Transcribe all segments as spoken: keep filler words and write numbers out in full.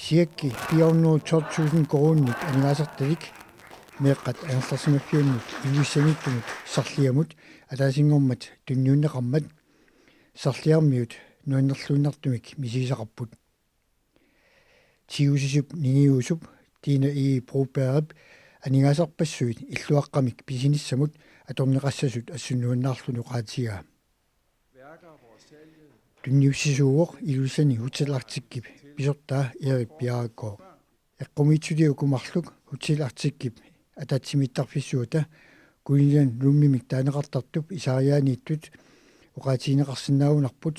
Siakki fire hundrede og tolv tusind koruuninik aningaasartalik meeqqat angerlarsimaffiannut Ilulissaniittumut Sarliamut ataasinngormat tunniunneqarmat Sarliarmiut nuannerluinnartumik misigisaqarput. Tigusisup ningiuusup Dina E. Brobergip aningaasarpassuit illuaqqamik pisinissamut atorneqassasut assut nuannaarluni oqaatigaa. Tunniussisuuvoq Ilulissani Hotel Arcticip pisortaa Erik Bjerregaard. Eqqumiitsuliat uku marluk Hotel Arcticip ataatsimiittarfissuata Gunilla Lundimik taaneqartartup isariaaniittut oqaatigineqarsinnaagunarput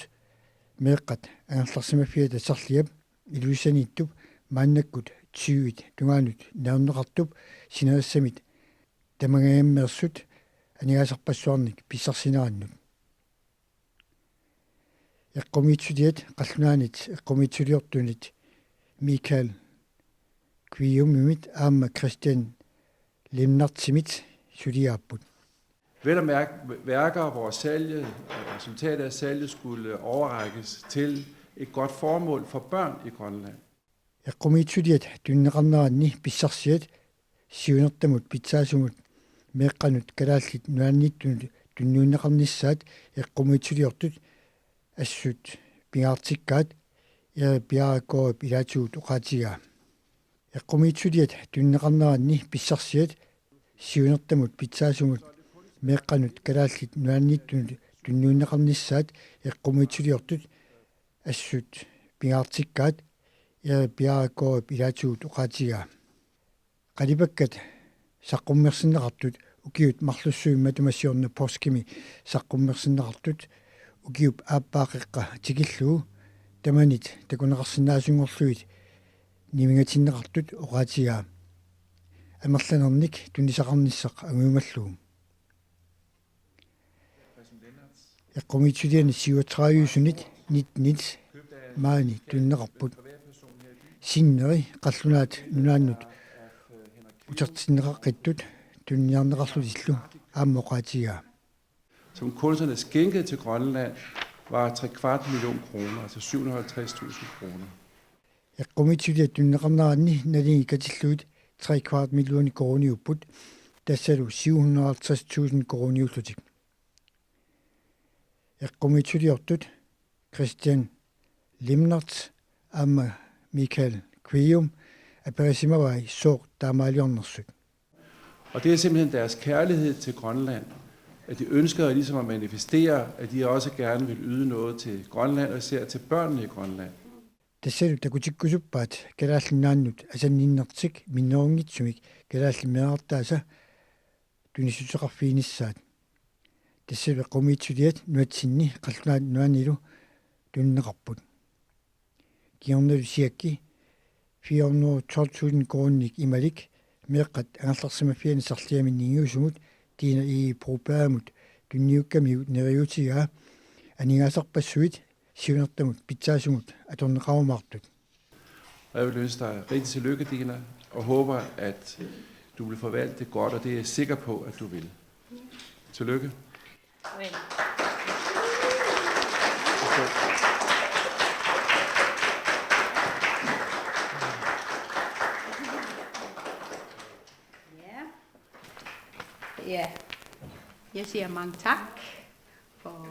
meeqqat angerlarsimaffiata Sarliap Ilulissaniittup maannakkut tyvit tungaanut najorneqartup sinerissamit tamangajammaarsut aningaasarpassuarnik pissarsinerannut. Eqqumiitsuliat qallunaanit eqqumiitsuliortunit Michael Kviumimit aamma Christian Lemnertimit suliaapput. Vel at mærke værker, hvor salget, resultatet af salget skulle overrækkes til et godt formål for børn i Grønland. Eqqumiitsuliat tunineqarneranni pissarsiat siunertamut pitsaasumut meeqqanut Kalaallit Nunaanniittunut tunniunneqarnissaat eqqumiitsuliortut assut pingaartikkaat Erik Bjerregaardip ilaatigut oqaatigaa. Eqqumiitsuliat tunineqarneranni pissarsiat siunertamut pitsaasumut meeqqanut Kalaallit Nunaanniittunut tunniunneqarnissaat eqqumiitsuliortut assut pingaartikkaat Erik Bjerregaardip ilaatigut oqaatigaa. Qalipakkat saqqummersinneqartut ukiut marlussuit matuma siorna poorskimi saqqummersinneqartut ukiup aappaa qeqqa tikillugu tamanit takuneqarsinnaasunngorlugit nivingatinneqartut oqaatigaa. Amerlanernik tunisaqarnissaq angujumallugu. Eqqumiitsuliani siuatsaajusunit nittenit maani tunineqarput. Sinneri qallunaat nunaannut utertinneqaqqittut tuniniarneqarlutillu aamma oqaatigaa. Som kunstnerne skænkede til Grønland, var tre kvart million kroner, altså syv hundrede og halvtreds tusind kroner. Eqqumiitsuliat tunineqarneranni nalingik katillugit tre kvart millioner koruuniupput, tassalu syv hundrede og halvtreds tusind koruuniullutik. Eqqumiitsuliortut Christian Lemnert aamma Michael Kvium aperisimavai sooq taamaaliornersut. Og det er simpelthen deres kærlighed til Grønland, at de ønsker ligesom at manifestere, at de også gerne vil yde noget til Grønland, og især til børnene i Grønland. Tassalu takutikkusuppaat Kalaallit Nunaannut asanninnertik minnerunngitsumik kalaallit meerartaasa tunissuteqarfiginissaat. Tassalu eqqumiitsuliat nunatsinni qallunaat nunaannilu tunineqarput. Kingornalu siakki fire hundrede og tolv tusind koruuninik imalik meeqqat angerlarsimaffianni Sarliami ningiusumut Dina E. Brobergimut tunniukkamiuk neriuutigaa aningaasarpassuit siunertamut pitsaasumut atorneqarumaartut. Og jeg vil ønske dig rigtig tillykke, Dina, og håber, at du vil forvalte det godt, og det er jeg sikker på, at du vil. Tillykke. Ja. Ja. Jeg siger mange tak for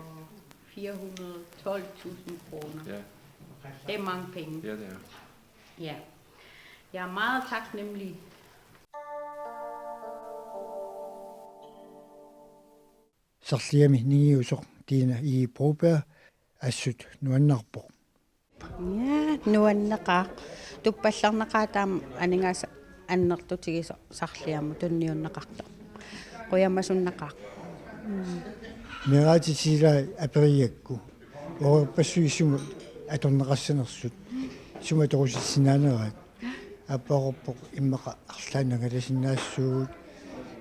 fire hundrede og tolv tusind kroner. Ja, Det er mange penge. ja, det er. Ja. Jeg er meget taknemmelig. Sarliami ningiusoq Dina E. Broberg assut nuannaarpoq. Ja, nuanneqaaq. Tuppallerneqaaq taama aningaasat annertutigisoq Sarliamut tunniunneqartoq. Qujamasunneqaaq. Meeraatitit silai aperigigakku oorerpassuit sumut atorneqassanersut, sumut atorusussinnaaneraat. Aappaaqqorpoq immaqa arlaannik angalasinnaassuugut.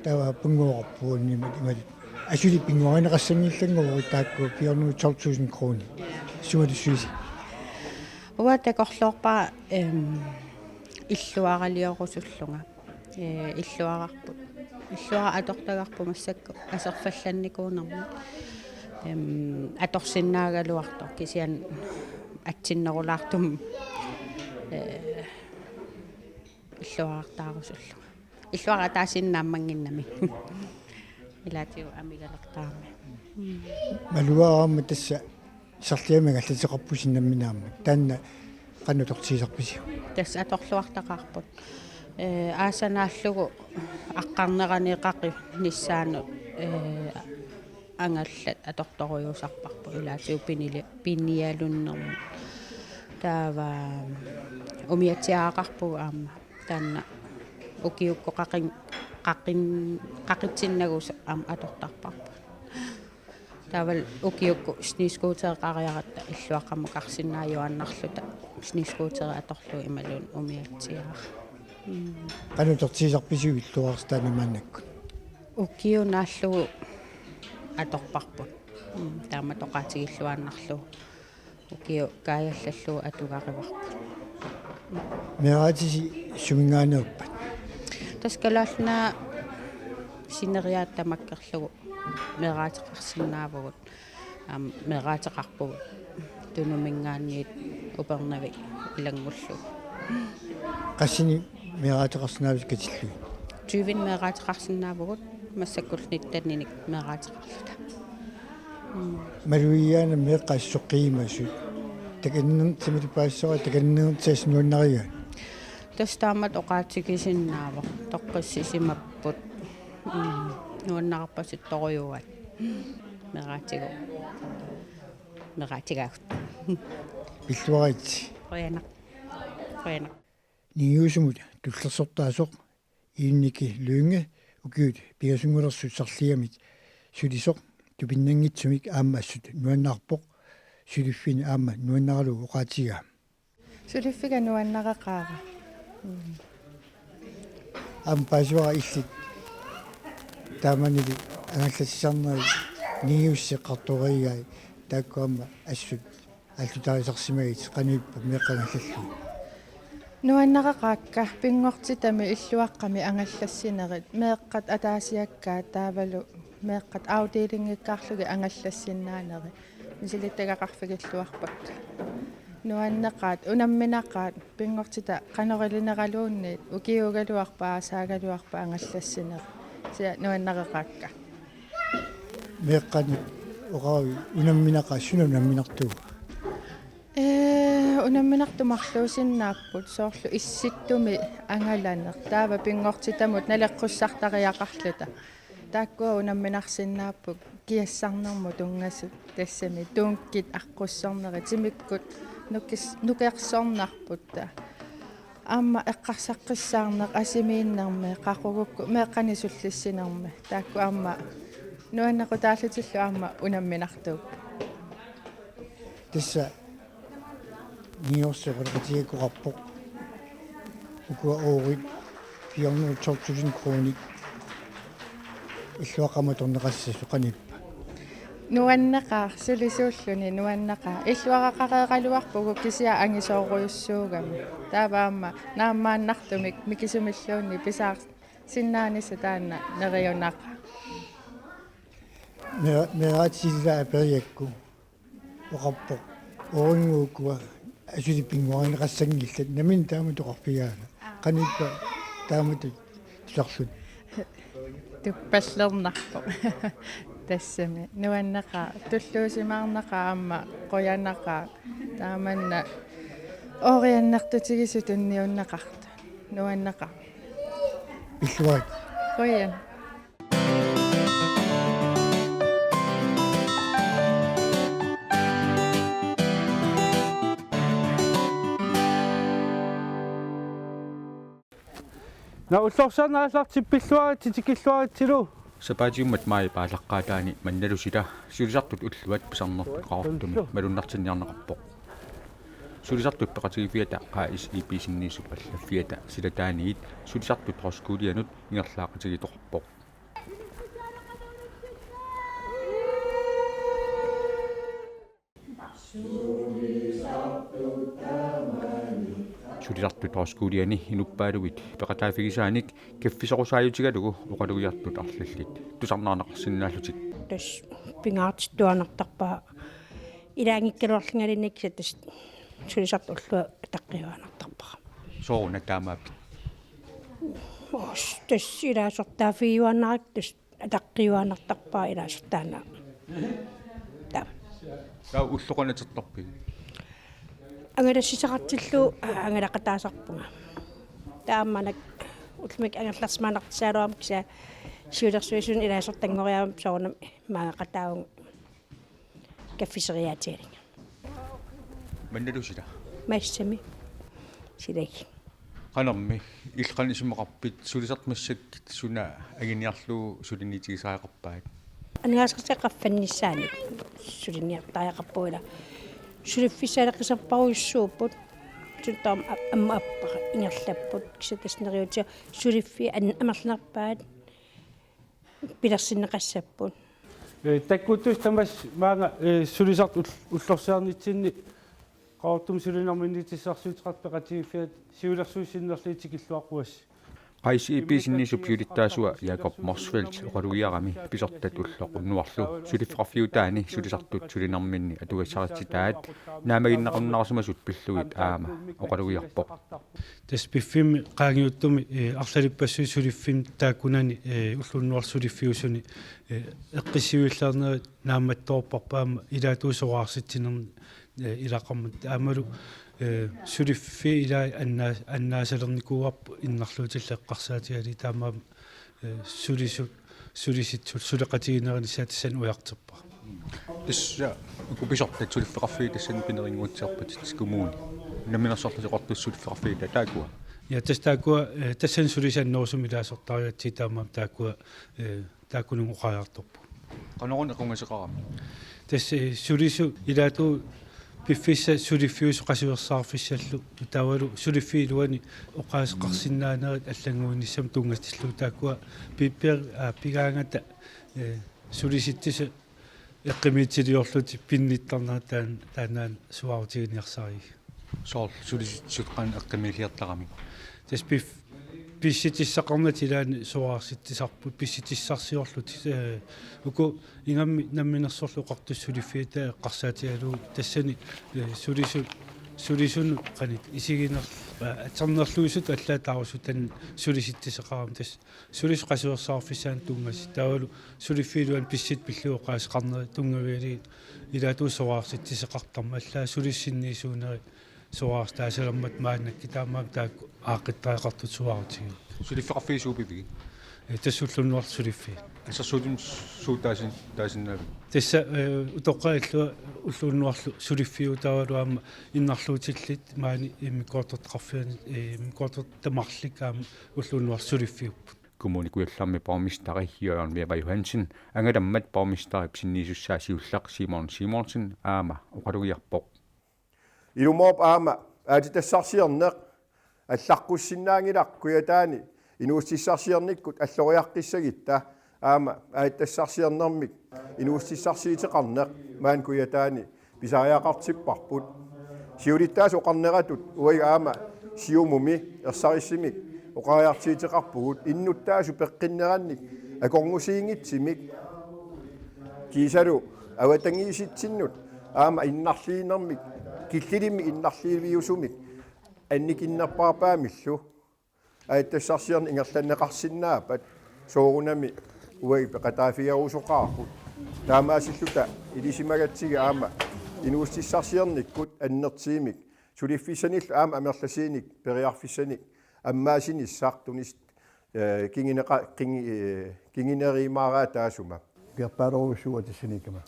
Taava pinnguaqarpugut imaluunniit. Asuli pinnguarineqassanngillanngorpoq taakku fire hundrede og tolv tusind kroner. Sumut tussuisi. Uanga takorloorpara, em, illuaraliorusullunga. Ee, illuararput. Illuara atortagarput massakkut aserfallannikuunermut. Em, atorsinnaagaluartoq kisianni atsinnerulaartumik. Ee, Illuarartaarusullunga. Illuarataasinnaammanginnami. Ilaatigut amigalertarami. Maluaarama tassa sarliami angallateqarpusi nammineermat. Taanna qanoq atortigisarpisiuk? Tassa atorluartaqaarput. Ee, aasaq naallugu aqqarnerani qaqinissaanut, ee, angallat atortorujuusarparput ilaatigut pinili-, pinialunnermut. Taava umiatsiaaqarpugut aamma taanna ukiukkut qaqin-, qaqin-, qaqitsinnagu aamma atortarparput. Taavalu ukiukkut snescootereqariaratta illuaqqammukarsinnaajuaannarluta snescooteri atorlugu imaluunniit umiatsiaaq. Mm. Qanoq atortigisarpisiuk illuararsuaq taanna maannakkut? Ukiut naallugu atorparput. Mm, taamatut oqaatigilluaannarlugu. Ukiut kaajallallugu atugarivarput. Meeraatisi suminngaanneerpat? Tassa Kalaallit Nunaat sineriaata tamakkerlugu meeraateqarsinnaavugut. Aamma meeraateqarpugut Tunuminngaanniit Upernavik ilanngullugu. Qassinik meeraateqarsinnaavusi katillugit? Tyvenik meeraateqarsinnaavugut, massakkut nitteninik meeraateqarluta. Mm. Malugigaanni meeqqat assoqqigimasut. Takanner-, timatut paasisara takannertasi nuannarigaat? Tassa taamatut oqaatigisinnaavoq. Toqqissisimapput. Mm. Nuannarpasittorujuugaat. Meeraatigu. Meeraatigaagut. Pilluarit. Qujanaq. Qujanaq. Ningiusumut tullersortaasoq Iunniki Lynge ukiut pingasunngulersut sarliamit sulisoq tupinnanngitsumik aamma assut nuannaarpoq, suliffini aamma nuannaralugu oqaatigaa. Suliffiga nuannareqaara. Mm. Aamma paasivara illit taamanilu angallassisarnerit ningiussat eqqartorigai taakku aamma assut aallutarisarsimagit qanoq ippa meeqqat angallallugit? Nuannareqaakka pinngortitami illuaqqami angallassinerit meeqqat ataasiakkaat taavalu meeqqat afdelinngikkaarlugit angallassinnaanerit misilittagaqarfigilluarpakka. Nuanneqaat, unamminaqaat, pinngortitaq qanorileraluunniit ukiuugaluarpat aasaagaluarpat angallassinerit. Kisianni nuannareqaakka. Meeqqanik oqaruit unamminaqaat, suna unamminartuuva? Ee, unamminartut marluusinnaapput, soorlu issittumi angalaneq. Taava pinngortitamut naleqqussartariaqarluta. Taakkua unamminarsinnaapput kiassarnermut tunngasut, tassami dunkit aqqussornerit, timikkut nukis-, nukersornarput. Aamma eqqarsaqqissaarneq asimiinnermi, qaqugukku, meeqqanik sullissinermi. Taakku aamma nuannequtaallutillu aamma unamminartuupput. Tassa ningiorsi oqaloqatigeqqoqarpoq. Ukua oorit fire hundrede og tolv tusind kroner. Illuaqqamut atorneqassasoq qanoq ippa? Nuanneqaaq, sulisuulluni nuanneqaaq. Illuaraqareeraluarpugut kisianni angisoorujussuugami. Taava aamma naammaannartumik mikisumilluunniit pisaarsinnaanissaq taanna neriunaqaaq. Mera-, meeraatisi aperiakku oqarpoq: Oorinngooq ukua asuli pinnguarineqassanngillat, nammineq taamatut oqarfigaanga. Qanoq ippa taamatut tusarlutit? Tuppallernarpoq. Tassami. Nuanneqaaq. Tulluusimaarnaqaaq aamma qujanaqaaq. Taamanna ooriannertutigisut tunniunneqartut. Nuanneqaaq. Pilluarit. Qujan. Nå, ullorsiorneq aallartippallaartut tikilluaritsilu. Sapaatiummat maajip aallaqqaataani mannalu sila sulisartut ulluat pisarnertut qaqortumi malunnartinniarneqarpoq. Sulisartut Peqatigiiffiata K S I P-sinniisup allaffiata silataaniit sulisartut højskolianut ingerlaaqatigiittoqarpoq. Sulisartut højskoliani inuppaaluit peqataaffigisaanik kaffisorusaajutigalugu oqalugiartut arlallit tusarnaarneqarsinnaallutik. Tassa pingaartittuaannartarpara, ilaanngikkaluarlungaluunniit kisianni tassa sulisartut ulluat ataqqiuaannartarpara. Sooruna taamaappit? Os, tassa ilaasortaaffigiuaannarakkit tassa ataqqiuaannartarpara ilaasortaannaaq. Taava. Taava ulloq qanoq atortarpigit? Angalassisaqartillugu, aa, angalaqataasarpunga. Taamaanak ullumikkut angerlarsimaannartussaagaluarama kisianni siulersuisuni ilaasortanngoriarama soorunami maagaqataavunga. Kaffiseriaatigalugu. Mannalu sila? Massami. Silagik. Qanormi, illit qanoq isumaqarpit, sulisartut massakkut suna anguniarlugu suliniutigisariaqarpaat? Aningaasarsiaqqat qaffannissaannik suliniartariaqarput ila. Suliffissaaleqisarparujussuupput. Suntaam a-, aamma appara ingerlapput. Kisianni tassa neriuutiga suliffiit an-, amerlanerpaat pilersinneqassapput. Ee, takkuttussaq tamassi maanga, ee, sulisartut ull-, ullorsiornitsinni Qaqortumi sulinerminni tissarsiuteqartut peqatigiiffiat siulersuisut sinnerlugit tikilluaqquassi. Qais I P sinniisup siulittaasua Jakob Motzfeldt oqalugiarami pisortat ulloq unnuarlu suliffeqarfiutaani sulisartut sulinerminni atugassarissutaat naammaginneqarsimasut pillugit aamma oqalugiarpoq. Tassa piffimmi qaangiuttumi, eh, arlalippassuit suliffinni taakkunani, eh, ulloq unnuarlu suliffiusuni, eh, eqqissiviilliornerit naammattoorparput aamma ilaatigut soraarsitsinermi, eh, ilaqarmat aammalu, eh, suliffiit ilaat annaa-, annaasalernikuuarput innarluutillit eqqarsaatigalugit taamaammat, eh, sulisut, sulisitsisut suleqatigiinneranissaq tassani ujartorpara. Tassa uku pisortat suliffeqarfiit tassani pinerinnguutsiarpatit kommuni. Namminersorlutik Qaqortup suliffeqarfiit taakkua. Ja, tassa taakkua, eh, tassani sulisut annerusumik ilaasortarigatsigit taamaammat taakkua, eh, taakkununnga oqariartorput. Qanoruna equngaseqarami? Tassa, eh, sulisut ilaatigut piffissaq suliffiusoq qasuersaarfissallu taavalu suliffiup iluani oqaaseqarsinnaanerit allannguinissamut tunngatillugu taakkua pipper-, aa, pigaangata, eh, sulisitsisut eqqumiitsuliorlutik pinnittarnerat taan-, taannaana suaarutiginiarsarigit. Soorlu sulisitsisut qanoq eqqumiiliortaramik? Tassa pif-, pissutissaqarnatik ilaanni soraarsitsisarput, pissutissarsiorlutik, eh, uku ingammik Namminersorlutik Qaqortup suliffiata eqqarsaatigalugu tassani, eh, sulisu-, sulisunut qanoq isiginer-, eh, atornerluisutut allaat taarusutut taanna sulisitsisaqarami tassa sulisut qasuersaarfissaannik tunngasut taavalu suliffiup iluani pissutsit pillugit oqaaseqarnerit tunngavigalugit ilaatigut soraarsitsisaqartarmata allaat sulisut sinniisuunerit soraartaasalermata maannakkut taamaammat taakku aaqqittariaqartutut suaarutigaat. Suliffeqarfiit suut pivigit? Eh, tassa ulloq unnuarlu suliffiit. Assersuutigalugu suut taasin-, taasinnaaviuk? Tassa, eh, utoqqaat illua ulloq unnuarlu suliffiup taavalu aamma innarluutillit maani immikkoortortaqarfianni, eh, immikkoortortaqarfianni marluk aamma ulloq unnuarlu suliffiupput. Kommune Kujallermi borgmesteri Jørgen Wæver Johansen angalammat borgmesterip sinniisussaa siulleq Simon Simonsen aamma oqalugiarpoq. Ilumoorpoq aamma aatsitassarsiorneq allaqqussinnaanngilaq Kujataani inuussutissarsiornikkut alloriaqqissagutta aamma aatsitassarsiornermik inuussutissarsiuteqarneq maani Kujataani pisariaqartipparput. Siulittaasup oqarneratut uagut aamma Siumumi ersarissumik oqariartuuteqarpugut innuttaasut peqqinnerannik akornusiinngitsumik kiisalu avatangiisitsinnut aamma innarliinermik killilimmik innarliiviusumik annikinnerpaarpaamillu aatsitassarsiorneq ingerlanneqarsinnaappat soorunami uagut peqataaffigerusuqaarput. Taamaasilluta ilisimagatsigit aamma inuussutissarsiornikkut annertuumik suliffissanillu aamma amerlasuunik periarfissanik ammaassinissaa tunis-, eh, kinguneqa-, kingu-, eh, kingunerumaaraat taassuma. Ukiorpaaluunniit suua tassaniikkama.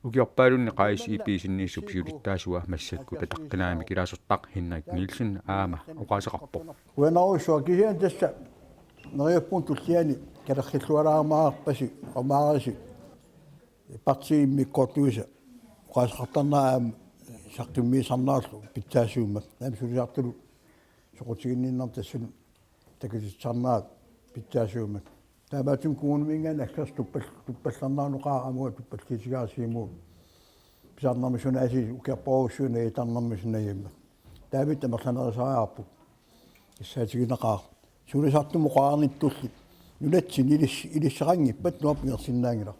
Ukiorpaalunni Qais I P sinniisup siulittaasua massakkut ataqqinaammik ilaasortaq Henrik Nielsen aamma oqaaseqarpoq. Qujanarujussuaq kisianni tassa neriuppunga tulliani kalerrilluaraarumaarpasi oqarmaarisi partiit immikkoortuisa oqaaseqartarnerat aamma saqqummiisarnerullu pitsaassuummat. Aamma sulisartullu soqutiginninnermut tassunga takutitsisarnerat pitsaassuummat. Taamaattumik kommuniminngaanniit aggersut tuppal-, tuppallarnerat oqareerama uanga tuppalliutigaara Siumup pisarnermi suna asuli ukiorparujussuit najuuttarnermi suna ajormat. Taamaattumik amerlanerusariaqarpoq. Kissaatigineqaaq. Sulisartut oqarnittulli. Nunatsinni ilis-, ilissaqanngippat nuarput ingersinnaanngilaq.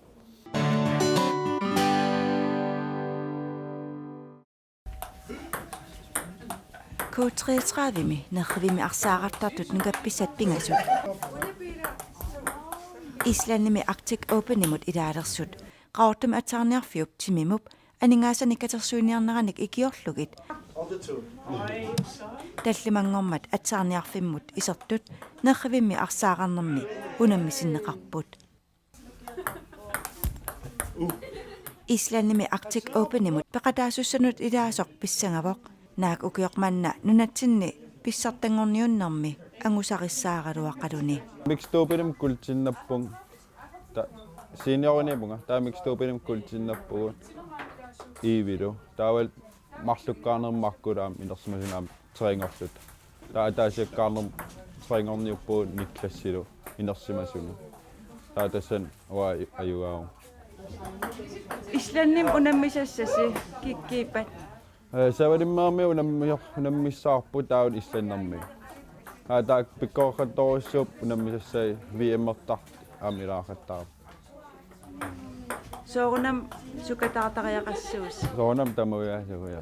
K treogtredive-mi nerrivimmi arsaarartartut nukappissat pingasut. Islandimi Arctic Openimut ilaalersut. Qaqortumi aatsaarniarfiup Timimup aningaasanik katersuiniarneranik ikiorlugit tallimanngormat aatsaarniarfimmut isertut nerrivimmi arsaararnermi unammisinneqarput. Islandimi Arctic Openimut peqataasussanut ilaasoq pissangavoq. Naak ukioq manna nunatsinni pissartanngorniunnermi angusarissaaraluaqaluni. Mixed Openimi kuultinnappunga. Ta-, senioriniippunga. Taava Mixed Openimi kuultinnappugut Iivilu. Taava marlukkaarnermi Markulu aamma inersimasuni aamma trænerluta. Taava ataasiakkaarnermi trænerniuppugut Niklasilu inersimasuni. Taava tassani uanga ajugaavunga. Islandimi unammisassasi kikkuuppat? Eh, Savalimmiarmi unammi-, unammissavarput taava Islandimi. Taava taakku pikkoreqqattorujussuupput unammisassai V M-ertartut aamma ilaaqattaarput. Soorunami sukataartariaqassuusi. Soorunami tamaviaasuuja.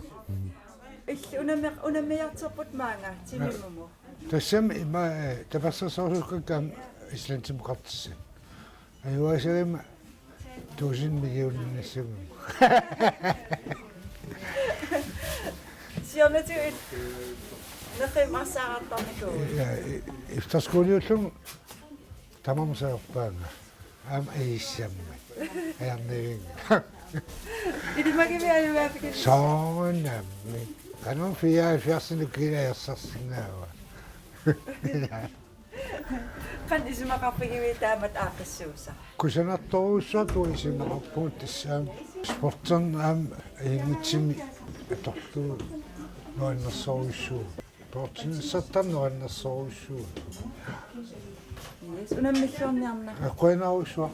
Illit unammi-, unammiartorput maanga Timimumut. Tassami ima, eh, tapersersorusukkakka aamma Islandimut oqartussat. Ajugaasagama tusind millioninissagama. Siornatigut nerrivimmi arsaarartarnikuuvugut. Ja, i-, efterskoliullunga tamarmik saarpaanga. Aamma ajussammat. Ajornaviannga. Ilimagivit ajugaavikkit? Soorunami. Qanoq fireoghalvfjerdsinut kiilajarsarsinnaava. Qanoq isumaqarfigivit taamatut aaqqissuussaq? Kusanartorujussuaq uanga isumaqarpunga tassami. Sporterneq aamma ajunngitsumik atorlugu nuannersorujussuuvoq. Sporterneq aamma nuannersorujussuuvoq. Yes, unammilluarniarna. Qujanarujussuaq.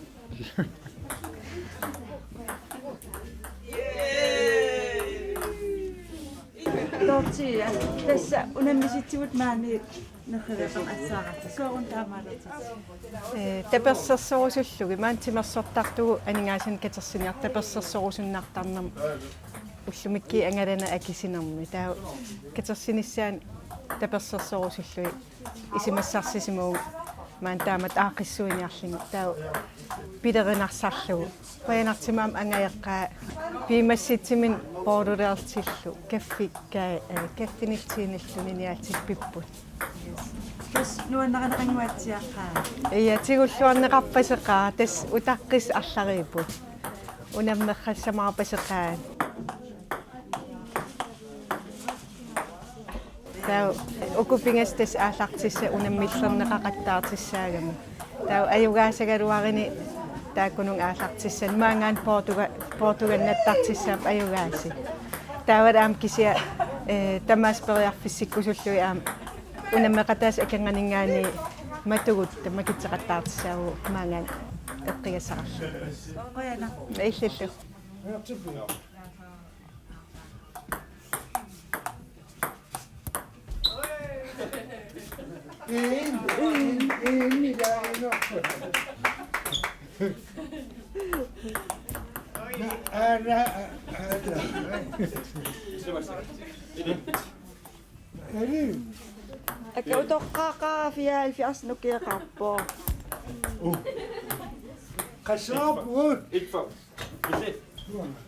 Dorthea, tassa unammisitsivutit maani nerrivimmi arsaarartut. Sooruna taamaalertitit? Eh, tapersersorusullugit, maani timersortartugut aningaasanik katersiniartut tapersersorusunnartarnermut ullumikkuut angalanerit akisunermi. Taava katersinissaannut tapersersorusullugit isumassarsisimagutta maani taamatut aaqqissuiniarlugit. Taava pilerinartarlugu. Qujanartumik aamma angajoqqaat piumassutsiminnik boorduleertillu kaffi-, ka-, eh, kaffinillu tiinillu niniaaltillu pipput. Tassa nuannarineqannguatsiaqaaq. Ja, tigulluarneqarpaseqaaq, tassa utaqqisut arlariipput. Unammersassamaarpaseqaat. Taava uku pingasut tassa aallartissat unammillerneqaqattaartussaagami. Taava ajugaasagaluarunik taakkununnga aallartissanik maanngaanniit poortuga-, poortugannattartussaapput ajugaasut. Taava aamma kisianni, eh, tamaasa periarfissikkusullugit aamma unammeqataasut akornanninngaanniit matugutta makitseqattaartussaapput maanngaanniit eqqigassaqarluni. Qujanaq. Illillu. En, en, en, en, en. Ara, ara. Eli. Aka utoqqaaqqaara fireoghalvfjerds nukioqarpoq. Qassaap uut. Ikke for.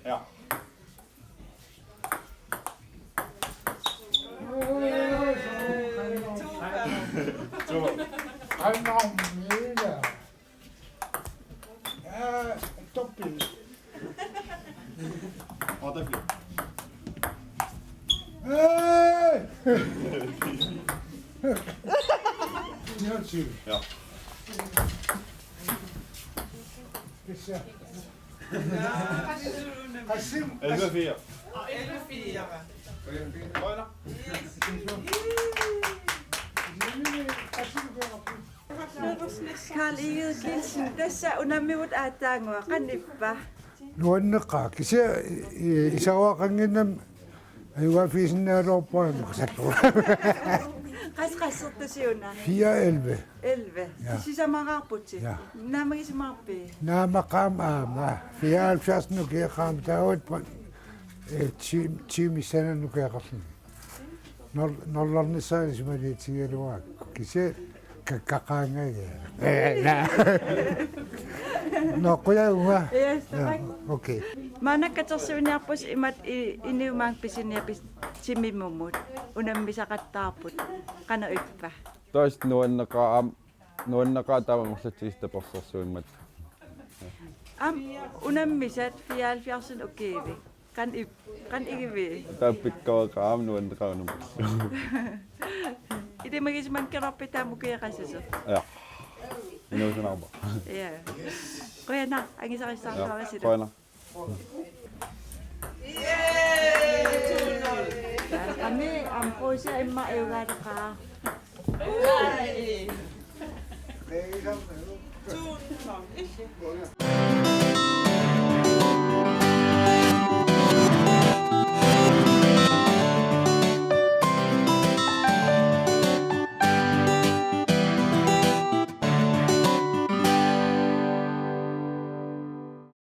Ja. Anna mina. Ja, toppi. Hey! Ja, til. Ja. Yes, ja. Qassiup? Elleve fire. Elleve fire. Højre. Carl Egede Kielsen, tassa unammivut aatsaannguaq, qanoq ippa? Nuanneqaaq, kisianni, i-, i-, isaaruaqannginnami ajugaaffigisinnaagaluarpunga nukasallugu. Qas-, qassertusiuna? Fire elleve. Elleve. Ja. Sisamaaraarputit? Ja. Naammagisimaarpit? Naammaqaaq aamma. Fireoghalvfjerds nukioqaaq taavalu, eh, ti-, tiimi sanani nukioqarluni. Nul-, nullernissaa isumaliutigigaluarpara. Kisianni kakkaqaangajaa. Nå, qujanaq. Yes, tak. Okay. Maanna katersuiniarpusi imatut i-, inuit maanga pisiniarput timimumut. Unammisaqattaarput. Qanoq ippa? Tassa nuanneqaaq aamma, nuanneqaaq taama ingerlatsigisut tapersersuimmat. Aamma unammisat fireoghalvfjerds ukiivi. Qanoq ip-, qanoq igivii? Taava pikkoreqaaq aamma nuanneqaaq unammisat. Ilimagisimanngilarpit taama ukioqassasoq? Ja. Inuusinaarpara. Ja. Qujanaq, angusarissaarluarisilu. Ja, qujanaq. Taakani aamma Puusia immaqa iugaaleqaaq.